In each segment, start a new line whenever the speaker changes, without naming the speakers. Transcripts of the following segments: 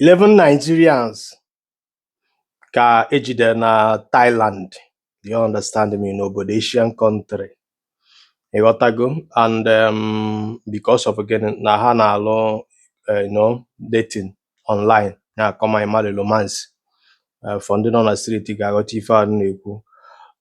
11 Nigerians ka ejidere na Thailand, do you understand me, n'obodo Asian country, ịghọtago? And because of gịnị na ha na-alụ dating online na come marry romance. For ndị nọ na street ga-aghọta ife a m na-ekwu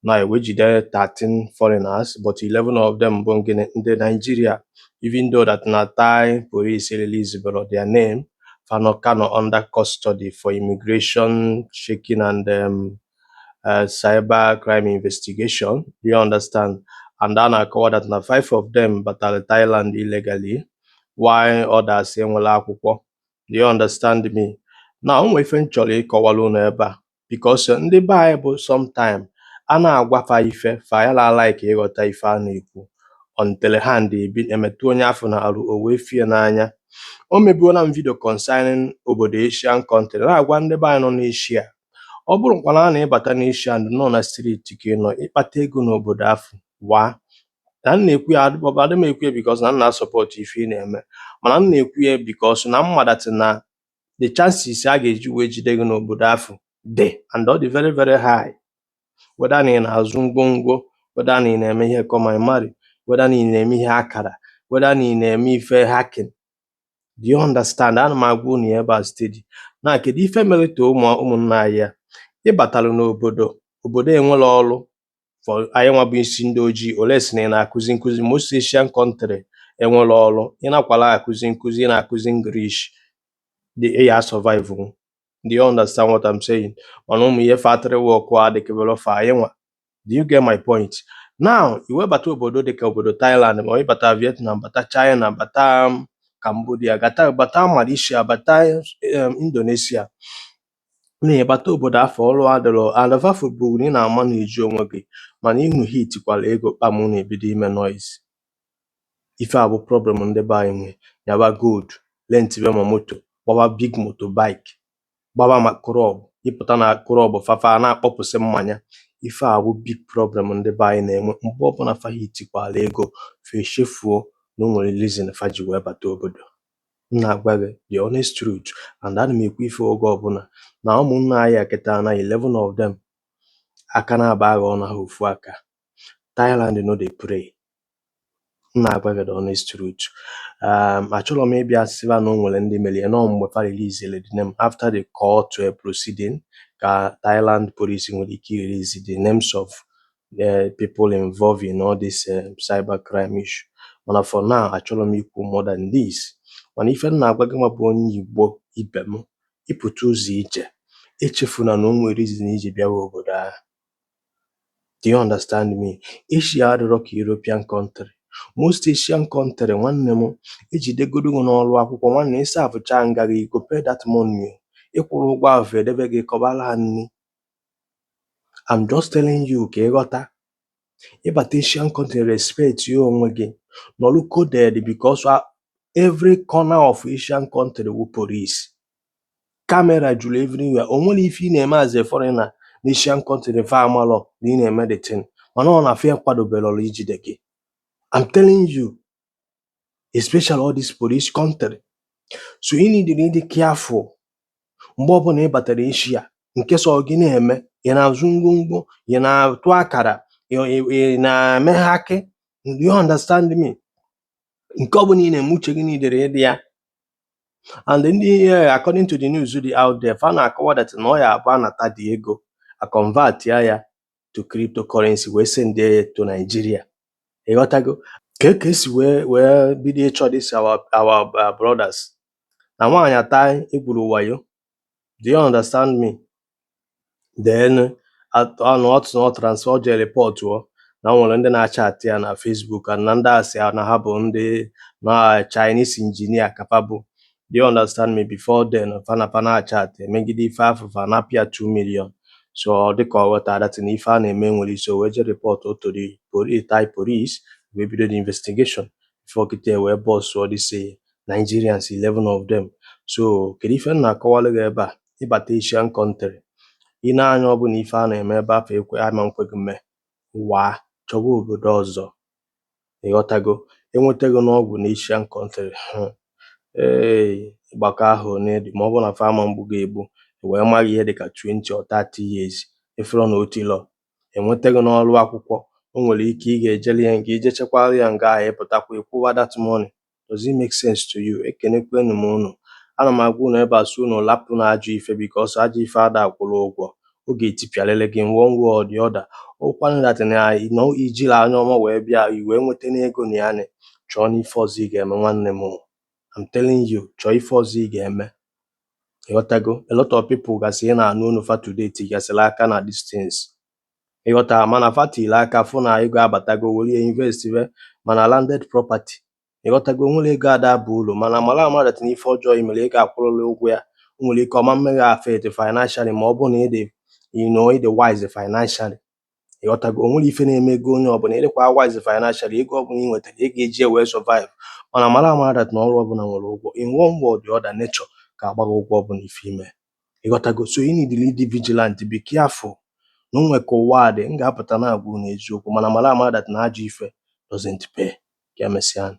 na ewejide 13 foreigners, but 11 of them bụ gịnị? Ndị Nigeria. Even though that na Thai police release their name, fa nọ ka nọ under custody for immigration checking and cyber crime investigation. Do you understand? And a na-akọwa that na five of them batara Thailand illegally, while others enwela akwụkwọ. Do you understand me? Na o nwere ife m chọrọ ịkọwara unu ebe a, because ndị be anyị bụ sometime a na-agwa fa ife, fa ya la like ịghọta ife a na-ekwu until hand ebi emetụ onye afọ na-arụ o wee fie n'anya. O mebuola m video concerning obodo Asian country, na-agwa ndị be anyị nọ n'Asia, ọ bụrụkwana na ịbata n'Asia nọ na street ka ị nọ ịkpata ego n'obodo afọ waa na m na-ekwu ya, adị m ekwu ya because na m na-asupport ife ị na-eme, mana m na-ekwu ya because na m that na the chances a ga-eji wee jide gị n'obodo afọ dị and ọ dị very, very high, whether na ị na-azụ ngwongwo, whether na ị na-eme ihe come marry, whether na ị na-eme ihe akara, whether na ị na-eme ife hacking. Do you understand? Ana m agwa unu ya ebe a steady na kedu ife mere to ụmụnna anyị ya ịbatara n'obodo, obodo enwere ọrụ for anyị nwa bụ isi ndị ojii. Ole si na ị na-akụzi nkụzi? Most Asian country enwere ọrụ. Ị nakwala akụzi nkụzi, ị na-akụzi English, the ya survive. Do you understand what I'm saying? Mana ụmụ ihe factory work a dịkebere for anyị nwa. Do you get my point now? Iwebata obodo dịka obodo Thailand, ma ọ ịbata Vietnam, bata China, bata Cambodia, gata bata Malaysia, bata Indonesia, na-ịbata obodo afọ ọrụ adịrọ and afọ bụ na ị na-ama na-eji onwe gị, mana ịhụ hitikwala ego kpam na-ebido ime noise. Ife a bụ problem ndị be anyị nwe. Nyaba gold, rentibe ma moto, gbawa big motorbike, gbaba ma club, ịpụta na club fafa na-akpọpụsị mmanya. Ife a bụ big problem ndị be anyị na-enwe. Mgbe ọbụla fa hitikwala ego, fa echefuo na o nwere reason fa ji wee bata obodo. M na-agwa gị the honest truth, and ana m ekwu ife oge ọbụla na ụmụnna anyị a kịta na 11 of them aka na-aba aghọ na ha ofu aka. Thailand no dey pray. M na-agwa gị the honest truth. Achọrọ m ịbịa sịba na o nwere ndị merie nọ mgbe fa release the name after the court proceeding, ka Thailand police nwere ike release the names of the people involved in all this cyber crime issue. Mana for now, achọrọ m ikwu more than this. Mana ife m na-agwa gị nwa bụ onye Igbo ibe m, ịpụta ụzọ ije, echefuna na o nwere reason iji bịawa obodo ahụ. Do you understand me? Asia adịrọ ka European country. Most Asian country, nwanne m, ejidegodo gị n'ọrụ akwụkwọ, nwanne, ịsa afụcha nga gị go pay that money o. Ịkwụrụ ụgwọ ahụ, edebe gị kọbara ha nri. I'm just telling you ka ịghọta. Ịbata Asian country, respect ya onwe gị, nọrụ coded, because every corner of Asian country wụ police camera juru everywhere. O nwere ife ị na-eme as a foreigner na Asian country fa amalọ na ị na-eme the thing, mana ọ na fa kwadobere ọrụ ijide gị. I'm telling you, especially all this police country. So you need to be careful mgbe ọbụla ị batara Asia. Nke so gị na-eme, ị na-azụ ngwongwo, ị na-atụ akara, ị na-eme hacking. Do you understand me? Nke ọbụla ị na-eme, uche gị niile ịdị ya. And ndị according to the news dị out there, fa na-akọwa that na ọ ya abụ anata dị ego, a convert ya to cryptocurrency wee send ya to Nigeria. Ịghọtago ka esi wee bido ịchọ this our brothers na nwaanyị ata egwuru wayo? Do you understand me? Then anụ ọtụ na transfer je report ọ na o nwere ndị na-achat ya na Facebook and na ndị a sị na ha bụ ndị na Chinese engineer kapa bụ. Do you understand me? Before then, fa na fa na-achat, emegide ife afọ, fa napịa 2 million. So ọ dịka ọ ghọtara that na ife a na-eme nwere isi, o wee je report to the police, Thai police wee bido the investigation before kịta wee bust all these Nigerians, 11 of them. So kedu ife m na-akọwalụ gị ebe a? Ịbata Asian country, ị na-anya ọbụla ife a na-eme ebe afọ ekwe ama nkwe gị mee, waa chọwa obodo ọzọ. Ịghọtago? Enweta gị n'ọgwụ na Asian country, ee. Ịgbakọ ahụ one dị, ma ọ bụrụ na fa ama mgbu gị egbu, wee mara ihe dịka 20 or 30 years, ịfụrụ na otilo enweta gị n'ọrụ akwụkwọ, o nwere ike ị ga-ejeli ya nga ije chekwara ya nga ahụ, ịpụtakwa ịkwụwa that money. Does it make sense to you? Ekenekwenu m unu. Ana m agwa unu ebe a sị unu lapụ na ajọ ife, because ajọ ife ada akwụrụ ụgwọ. Ọ ga-etipịarịrị gị in one way or the other. Ụkwanụ that na ijiri anya ọma wee bịa, i wee nweta n'ego na ya, chọọ n'ife ọzọ ị ga-eme. Nwanne m, I'm telling you, chọọ ife ọzọ ị ga-eme. Ịghọtago? A lot of people gasị ị na-anụ onu fa today tigasịrị aka na these things, ịghọta? Mana fa tiri aka fụ na ego abatago, were ya invest ve mana landed property, ịghọtago? Nwere ego ada bụ uru, mana mara ama that na ife ọjọọ i mere, ị ga-akwụrịrị ụgwọ ya. O nwere ike ọma mmeghe affect financially, ma ọ bụrụ na ị dị you know ị dị wise financially, ịghọtago? O nwere ife na-eme ego onye ọbụla ịdịkwa wise financially, ego ọbụla ị nwetara, ị ga-eji ya wee survive. Mana mara ama that na ọrụ ọbụla nwere ụgwọ. In one way or the other, nature ga-agba gị ụgwọ ọbụla ife ime, ịghọtago? So you need to be vigilant, be careful na o nwe ka ụwa a dị. M ga-apụta na-agwa unu eziokwu, mana mara ama that na ajọ ife doesn't pay. Ka emesịa.